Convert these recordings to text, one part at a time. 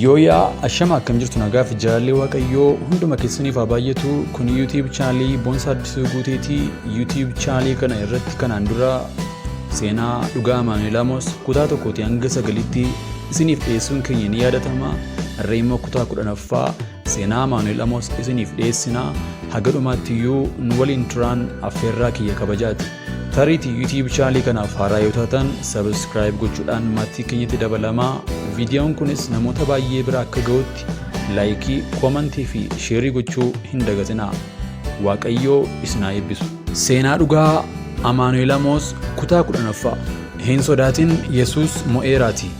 Yooyaa ashama, akkam jirtu? Nagaaf jaalalli Waaqayyoo hunduma keessaniif haa baay'atu. Kun YouTube chaanalii Boonsaa Addisuu Guuteetii. YouTube chaanalii kana irratti kanaan dura seenaa dhugaa Amaanu'el Amos kutaa 1tii hanga 9tti isiniif dhiyeessuun keenya ni yaadatama. Har'a immoo kutaa 10ffaa seenaa Amaanu'el Amos isiniif dhiyeessina. Haga dhumaatti iyyuu nu waliin turaan affeerraa kiyya kabajaati. Tariitii YouTube chaanalii kanaaf haaraa yoo taatan, subscribe gochuudhaan maatii keenyatti dabalamaa. Viidiyoon kunis namoota baay'ee bira akka ga'utti laayikii, koomantii fi sheerii gochuu hin dagatinaa. Waaqayyoo isin haa eebbisu. Seenaa dhugaa Amaanu'el Amoos kutaa 10ffaa. Hin sodaatin, Yesuus mo'eeraati.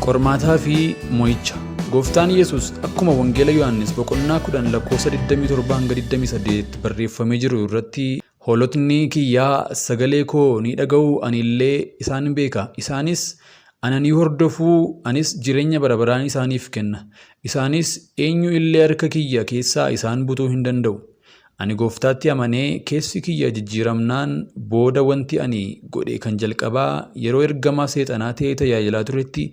Qormaataa fi mo'icha. Gooftaan Yesuus akkuma Wangeela Yohaannis boqonnaa 10 lakkoofsa 27 hanga 28 barreeffamee jiru irratti, "Hoolotni kiyya sagalee koo ni dhaga'u, ani illee isaan beeka, isaanis ana ni hordofu, anis jireenya bara baraan isaaniif kenna, isaanis eenyu illee harka kiyya keessaa isaan butuu hin danda'u." Ani Gooftaatti amanee keessi kiyya jijjiiramnaan booda wanti ani godhe kan jalqabaa, yeroo ergamaa seexanaa ta'ee tajaajilaa turetti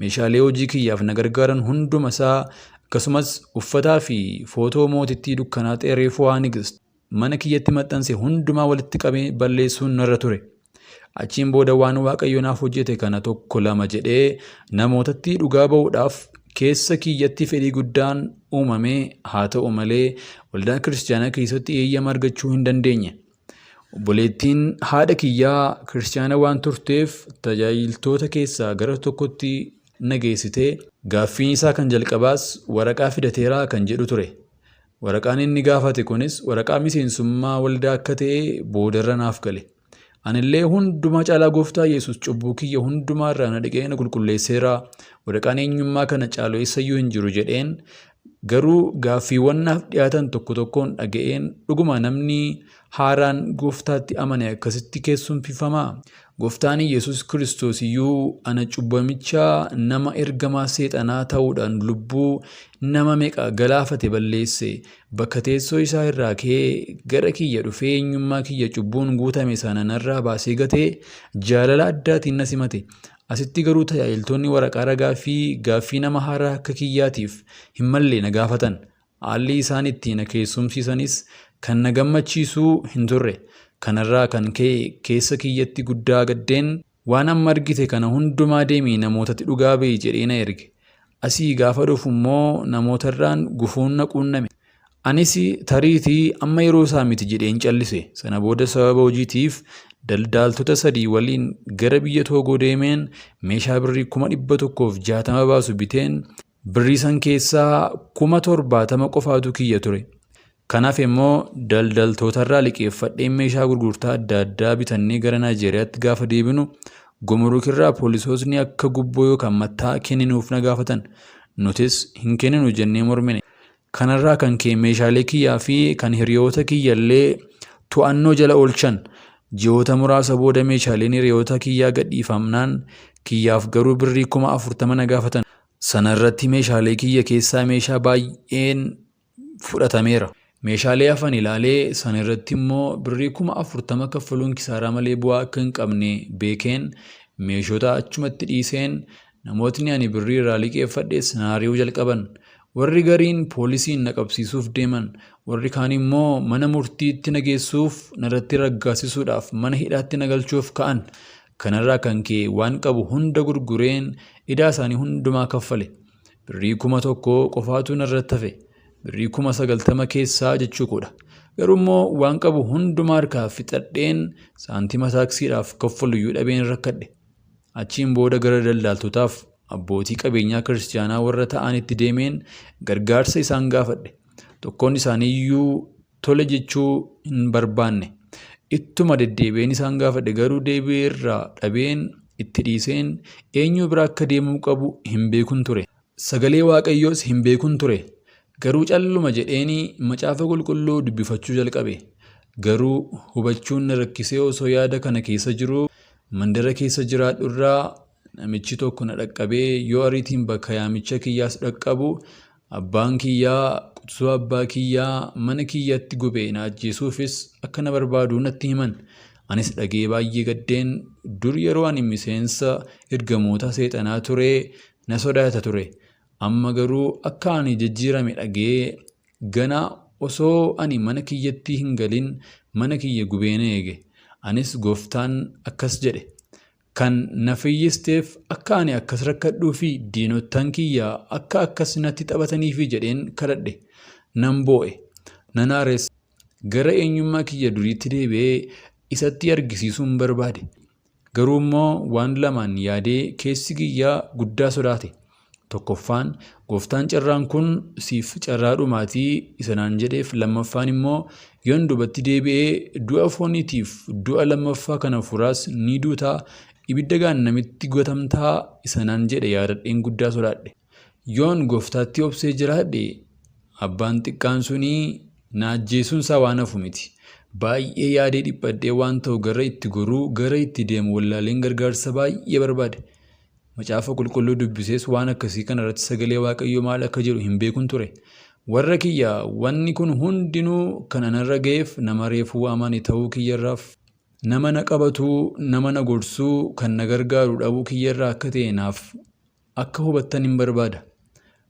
meeshaalee hojii kiyyaaf na gargaaran hunduma isaa, akkasumas uffataa fi footoo mootittii dukkanaa Xeereefuwaa Nigist mana kiyyatti maxxanse hundumaa walitti qabee balleessuun narra ture. Achiin booda waan Waaqayyo naaf hojjete kana tokko lama jedhee namootatti dhugaa ba'uudhaaf keessa kiyyatti fedhii guddaan uumame. Haa ta'u malee, waldaa kiristiyaanaa keessatti eeyyama argachuu hin dandeenye. Obboleettiin haadha kiyyaa kiristiyaana waan turteef tajaajiltoota keessaa gara tokkotti na geessite. Gaaffiin isaa kan jalqabaas waraqaa fidateeraa kan jedhu ture. Waraqaan inni gaafate kunis waraqaa miseensummaa waldaa akka ta'e boodarra naaf gale. Anillee hundumaa caalaa Gooftaa Yesuus cubbuu kiyya hundumaa irraa na dhiqee na qulqulleesseera. Waraqaan eenyummaa kana caalu eessayyuu hin jiru jedheen. Garuu gaaffiiwwan naaf dhiyaatan tokko tokkoon dhaga'een, dhuguma namni haaraan Gooftaatti amane akkasitti keessumfifamaa? Gooftaan Yesuus Kiristoos iyyuu ana cubbamicha nama ergamaa seexanaa ta'uudhaan lubbuu nama meeqa galaafate balleesse, bakka teessoo isaa irraa ka'ee gara kiyya dhufee eenyummaa kiyya cubbuun guutame sana narraa baasee gatee jaalala addaatiin na simate. Asitti garuu tajaajiltoonni waraqaa ragaa fi gaaffii nama haaraa akka kiyyaatiif hin malle na gaafatan. Haalli isaan itti na keessumsiisanis kan na gammachiisu hin turre. Kanarraa kan ka'e keessa kiyyatti guddaa gaddeen, waan amma argite kana hundumaa deemii namootatti dhugaa ba'i jedhee na erge. Asii gaafa dhufu immoo namootarraan gufuun na quunname. Anis tariitii amma yeroo isaa miti jedheen callise. Sana booda sababa hojiitiif daldaaltota sadii waliin gara biyya Toogoo deemeen meeshaa birrii 160,000 baasu biteen, birrii san keessaa 70,000 qofaatu kiyya ture. Kan hafe immoo daldaltootarraa liqeeffadheen meeshaa gurgurtaa adda addaa bitannee gara Naayijeeriyaatti gaafa deebinu gumrukirraa poolisootni akka gubboo yookaan matta'aa kenninuuf na gaafatan. Nutis hin kenninu jennee mormine. Kanarraa kan ka'e meeshaalee kiyyaa fi kan hiriyoota kiyyallee to'annoo jala oolchan. Ji'oota muraasa booda meeshaaleen hiriyoota kiyyaa gadhiifamnaan kiyyaaf garuu birrii 40,000 na gaafatan. Sana irratti meeshaalee kiyya keessaa meeshaa baay'een fudhatameera. Meeshaalee hafan ilaalee sana irratti immoo birrii 40,000 kaffaluun kisaaraa malee bu'aa akka hin qabne beekeen meeshota achumatti dhiiseen, namootni ani birrii irraa liqeeffadhes na ari'uu jalqaban. Warri gariin poolisiin na qabsiisuuf deeman, warri kaan immoo mana murtiitti na geessuuf narratti raggaasisuudhaaf mana hidhaatti na galchuuf ka'an. Kanarraa kan ka'e waan qabu hunda gurgureen idaa isaanii hundumaa kaffale. Birrii 1000 qofaatu narratti hafe. Birrii 90,000 keessaa jechuu koodha. Garuu immoo waan qabu hundumaa harkaa fixadheen saantima taaksiidhaaf kaffaluyyuu dhabeen rakkadhe. Achiin booda gara daldaaltotaaf abbootii qabeenyaa kiristiyaanaa warra ta'anitti deemeen gargaarsa isaan gaafadhe. Tokkoon isaaniiyyuu tole jechuu hin barbaanne. Ittuma deddeebi'een isaan gaafadhe, garuu deebii irraa dhabeen itti dhiiseen eenyu bira akka deemuu qabu hin beekun ture. Sagalee Waaqayyoos hin beekun ture. Garuu calluma jedheen Macaafa Qulqulluu dubbifachuu jalqabe. Garuu hubachuun na rakkisee osoo yaada kana keessa jiruu mandara keessa jiraadhu irraa namichi tokko na dhaqqabee yoo ariitiin bakka yaamicha kiyyaas dhaqqabu abbaan kiyyaa quxisuu abbaa kiyyaa mana kiyyatti gube, na ajjeesuufis akka na barbaadu natti himan. Anis dhagee baay'ee gaddeen, dur yeroo ani miseensa ergamoota seexanaa ture na sodaata ture. Amma garuu akka ani jijjiirame dhaga'ee ganaa osoo ani mana kiyyatti hin galin mana kiyya gubee na eege. Anis Gooftaan akkas jedhe. Kan na fayyisteef akka ani akkas rakkadhuu fi diinottan kiyya akka akkas natti taphataniifi jedheen kadhadhe. Nan boo'e. Nan aares. Gara eenyummaa kiyya duriitti deebi'ee isatti argisiisuun barbaade. Garuu immoo waan lamaan yaadee keessi kiyya guddaa sodaate. Tokkoffaan Gooftaan carraan kun siif carraa dhumaatii isa naan jedheef, lammaffaan immoo yoon duubatti deebi'ee du'a fooniitiif du'a lammaffaa kan hafuuraas ni duutaa, ibidda gaannamitti gatamtaa isa naan jedhe yaadadheen guddaa sodaadhe. Yoon Gooftaatti obsee jiraadhe abbaan xiqqaan suni na ajjeesuun isaa waan hafu miti. Baay'ee yaadee dhiphadhee waan ta'u gara itti goruu, gara itti deemu wallaaleen gargaarsa baay'ee barbaade. Macaafa Qulqulluu dubbisees waan akkasii kana irratti sagalee Waaqayyoo maal akka jedhu hin beekun ture. Warra kiyya, wanni kun hundinuu kan anarra ga'eef nama reefuu amane ta'uu kiyyarraaf, nama na qabatu, nama na gorsu, kan na gargaaru dhabuu kiyyarraa akka ta'e naaf akka hubattan hin barbaada.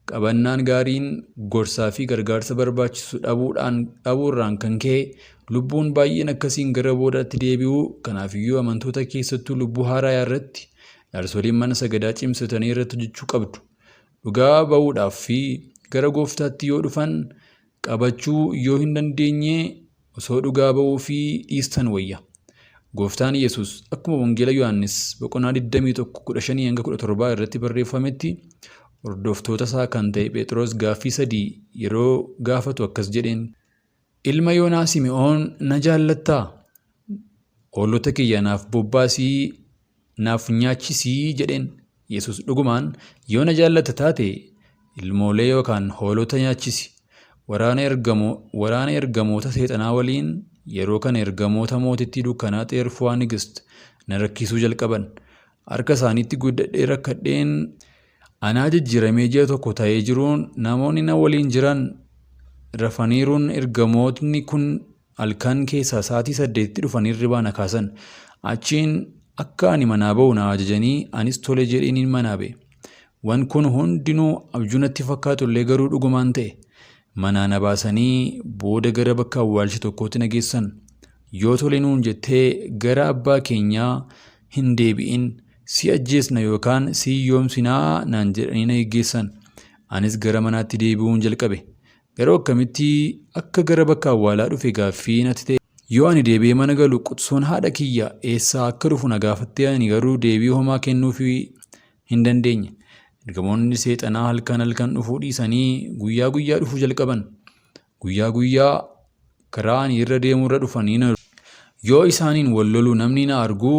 Qabannaan gaariin gorsaa fi gargaarsa barbaachisu dhabuudhaan dhabuurraan kan ka'e lubbuun baay'een akkasiin gara boodaatti deebi'u. Kanaafiyyuu amantoota keessattuu lubbuu haaraayaa irratti jaarsoliin mana sagadaa cimsatanii irratti hojjechuu qabdu. Dhugaa ba'uudhaaf fi gara Gooftaatti yoo dhufan qabachuu yoo hin dandeenye osoo dhugaa ba'uufii dhiistan wayya. Gooftaan Yesuus akkuma Wangeela Yohaannis boqonnaa 21 15 hanga 17 irratti barreeffametti hordoftoota isaa kan ta'e Phexros gaaffii sadii yeroo gaafatu akkas jedheen. Ilma Yoonaa Simi'oon, na jaallattaa? Hoolota kiyya naaf bobbaasii, naaf nyaachisii jedheen. Yesuus dhugumaan yoo na jaallatta taate ilmoolee yookaan hoolota nyaachisi. Waraana ergamoota seexanaa waliin yeroo kana ergamoota mootittii dukkanaa Xeerfuwaa Nigist na rakkisuu jalqaban. Harka isaaniitti guddadhee rakkadheen anaa jijjiiramee ji'a tokko ta'ee jiruun namoonni na waliin jiran rafaniiruun ergamootni kun halkan keessaa sa'aatii 8tti dhufanii hirribaa na kaasan. Achiin akka ani manaa ba'u na ajajanii anis tole jedheeniin manaa ba'e. Wan kun hundinuu abjuu natti fakkaatu illee garuu dhugumaan ta'e. Manaa na baasanii booda gara bakka awwaalcha tokkootti na geessan. Yoo tole nuun jettee gara abbaa keenyaa hin deebi'in, si ajjeesna yookaan si hiyyoomsinaa naan jedhanii na geggeessan. Anis gara manaatti deebi'uun jalqabe. Garuu akkamitti akka gara bakka awwaalaa dhufe gaaffii natti ta'e. Yoo ani deebi'ee mana galu quxisuun haadha kiyya eessaa akka dhufu na gaafattee ani garuu deebii homaa kennuufii hin dandeenye. Ergamoonni seexanaa halkan halkan dhufuu dhiisanii guyyaa guyyaa dhufuu jalqaban. Guyyaa guyyaa karaa ani irra deemu irra dhufanii na Yoo isaaniin wal lolu namni na argu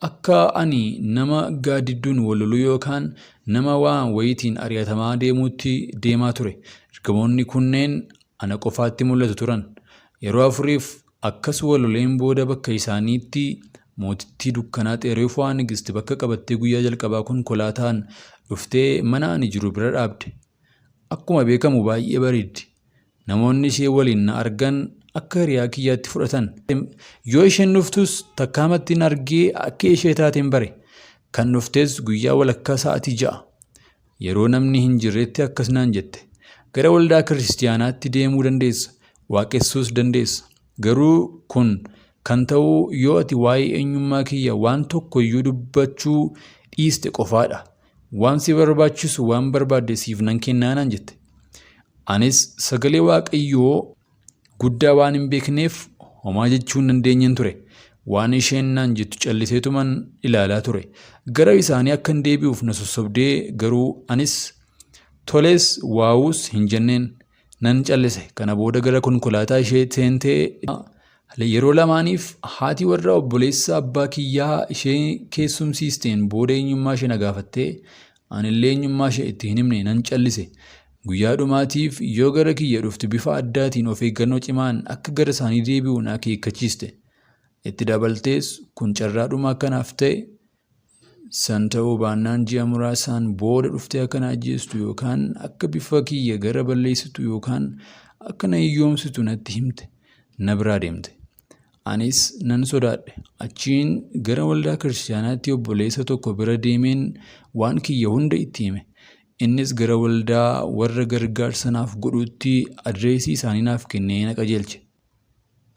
akka ani nama gaaddidduun wal loluu yookaan nama waan wayiitiin ari'atamaa deemuutti deemaa ture. Ergamoonni kunneen ana qofaatti mul'atu turan. Yeroo afuriif akkas wal loleen booda bakka isaaniitti mootittii dukkanaa Xeerifwaa Nigist bakka qabattee guyyaa jalqabaa konkolaataan dhuftee mana ani jiru bira dhaabde. Akkuma beekamu baay'ee bareeddi. Namoonni ishee waliin na argan akka hiriyaa kiyyaatti fudhatan. Yoo isheen dhuftus takkaamattiin argee akka ishee taateen bare. Kan dhuftes guyyaa walakkaa sa'aatii 6. Yeroo namni hin jirretti akkas naan jette. Gara waldaa kiristiyaanaatti deemuu dandeessa, waaqessuus dandeessa. Garuu kun kan ta'u yoo ati waa'ee eenyummaa kiyya waan tokko iyyuu dubbachuu dhiiste qofaadha. Waan si barbaachisu waan barbaadde siif nan kennaa naan jette. Anis sagalee Waaqayyoo guddaa waan hin beekneef homaa jechuu hin dandeenyen ture. Waan isheen naan jettu calliseetuman ilaalaa ture. Gara isaanii akkan deebi'uuf na sossobdee garuu anis toles waawus hin jenneen. Nan callise. Kana booda gara konkolaataa ishee seentee yeroo lamaaniif haati warraa obboleessa abbaa kiyyaa ishee keessumsiisteen booda eenyummaa ishee na gaafattee anillee eenyummaa ishee itti hin himne, nan callise. Guyyaa dhumaatiif yoo gara kiyya dhuftu bifa addaatiin of eeggannoo cimaan akka gara isaanii deebi'u na akeekkachiiste. Itti dabaltees kun carraa dhumaa akka naaf ta'e, san ta'uu baannaan ji'a muraasaan booda dhuftee akka na ajjeestu yookaan akka bifa kiyya gara balleessitu yookaan akka na hiyyoomsitu natti himte. Na biraa deemte. Anis nan sodaadhe. Achiin gara waldaa kiristiyaanaatti obboleessa tokko bira deemeen waan kiyya hunda itti hime. Innis gara waldaa warra gargaarsa naaf godhuutti adreesii isaanii naaf kennee na qajeelche.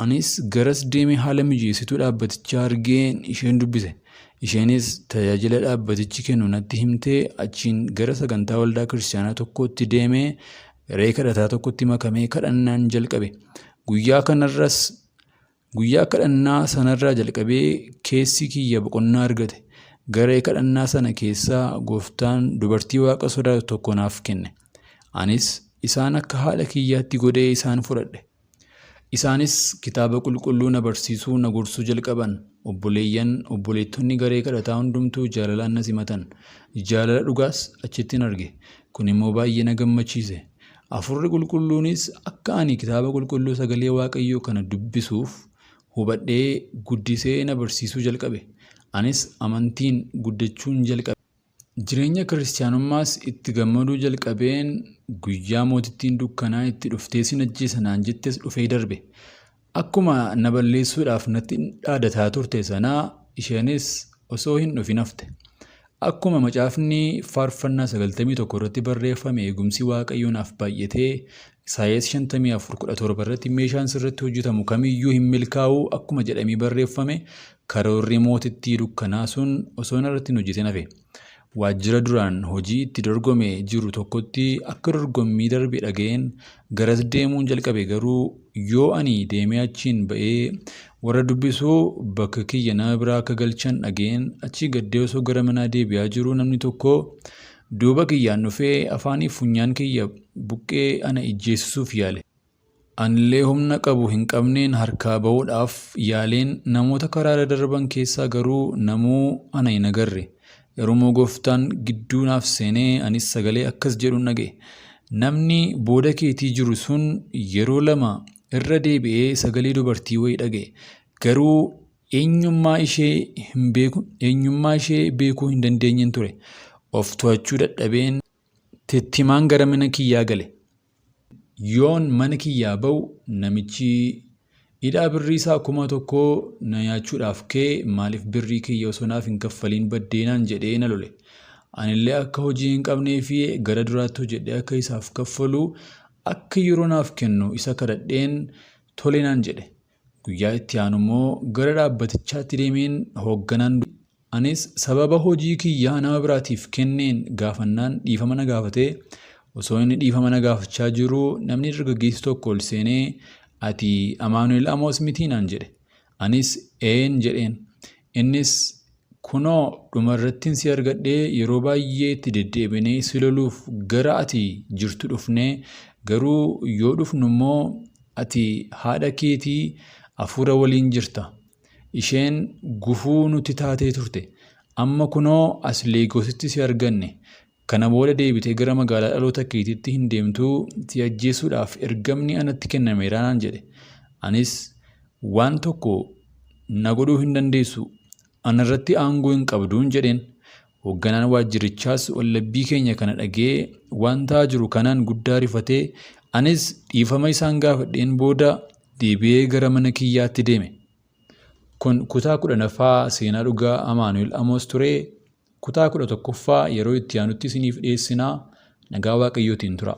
Anis garas deemee haala mijeessituu dhaabbatichaa argeen isheen dubbise. Isheenis tajaajila dhaabbatichi kennu natti himtee achiin gara sagantaa waldaa kiristaanaa tokkootti deemee garee kadhataa tokkotti makamee kadhannaan jalqabe. Guyyaa kanarras guyyaa kadhannaa sanarraa jalqabee keessi kiyya boqonnaa argate. Garee kadhannaa sana keessaa gooftaan dubartii waaqa sodaatu tokko naaf kenne. Anis isaan akka haadha kiyyaatti godhee isaan fudhadhe. Isaanis kitaaba qulqulluu na barsiisuu na gorsuu jalqaban. Obboleeyyan obboleettonni garee kadhataa hundumtuu jaalalaan na simatan. Jaalala dhugaas achittin arge. Kun immoo baay'ee na gammachiise. Hafuurri qulqulluunis akka ani kitaaba qulqulluu sagalee Waaqayyoo kana dubbisuuf hubadhee guddisee na barsiisuu jalqabe. Anis amantiin guddachuun jalqabe. Jireenya kiristaanummaas itti gammaduu jalqabeen guyyaa mootittiin dukkanaa itti dhuftee sin ajjeesa naan jettes dhufee darbe. Akkuma na balleessuudhaaf natti dhaadataa turte sanaa isheenis osoo hin dhufin hafte. Akkuma macaafni faarfannaa 91 irratti barreeffame eegumsi Waaqayyoo naaf baay'atee Isaayyaas 54:17 irratti meeshaan sirratti hojjetamu kamiyyuu hin milkaa'u akkuma jedhamee barreeffame karoorri mootittii dukkanaa sun osoo narratti hin hojjetin hafe. Waajjira duraan hojii itti dorgome jiru tokkotti akka dorgommii darbe dhaga'een garas deemuun jalqabe garuu yoo ani deemee achiin ba'ee warra dubbisu bakka kiyya nama biraa akka galchan dhaga'een achii gaddee osoo gara manaa deebi'aa jiruu namni tokko duuba kiyyaan dhufee afaaniif funyaan kiyya buqqee ana ijjeessisuuf yaale. Anillee humna qabu hin qabneen harkaa ba'uudhaaf yaaleen namoota karaarra darban keessaa garuu namuu ana hin agarre. Garuummoo gooftaan gidduu naaf seenee anis sagalee akkas jedhuun dhaga'e. Namni booda keetii jiru sun yeroo lama irra deebi'ee sagalee dubartii wayii dhaga'e. Garuu eenyummaa ishee hin beeku eenyummaa ishee beekuu hin dandeenyen ture. Of to'achuu dadhabeen tittimaan gara mana kiyyaa gale. Yoon mana kiyyaa ba'u namichi idhaa birrii isaa 1000 na nyaachuudhaaf ka'e maaliif birrii kiyya osoo naaf hin kaffaliin baddee naan jedhee na lole. Anillee akka hojii hin qabnee fi gara duraatti hojjedhee akka isaaf kaffalu akka yeroo naaf kennu isa kadhadheen tole naan jedhe. Guyyaa itti aanu immoo gara dhaabbatichaatti deemeen hoogganaan Anis sababa hojii kiyyaa nama biraatiif kenneen gaafannaan dhiifama na gaafate. Osoo inni dhiifama na gaafachaa jiruu namni dargaggeessi tokko ol seenee ati Amaanu'el Amoos mitii naan jedhe. Anis een jedheen. Innis kunoo dhumarrattin si argadhee yeroo baay'ee itti deddeebinee si loluuf gara ati jirtu dhufnee garuu yoo dhufnu immoo ati haadha keetii hafuura waliin jirta. Isheen gufuu nutti taatee turte. Amma kunoo as Leegoositti si arganne. Kana booda deebitee gara magaalaa dhaloota keetiitti hin deemtuu si ajjeesuudhaaf ergamni anatti kennameera naan jedhe. Anis waan tokko na godhuu hin dandeessu. Anarratti aangoo hin qabduun jedheen. Hoogganaan waajjirichaas wallabbii keenya kana dhaga'ee waan ta'aa jiru kanaan guddaa rifatee anis dhiifama isaan gaafadheen booda deebi'ee gara mana kiyyaatti deeme. Kun kutaa 10ffaa seenaa dhugaa Amaanu'el Amoos ture. Kutaa 11ffaa yeroo itti aanutti isiniif dhiyeessina. Nagaa Waaqayyootiin tura.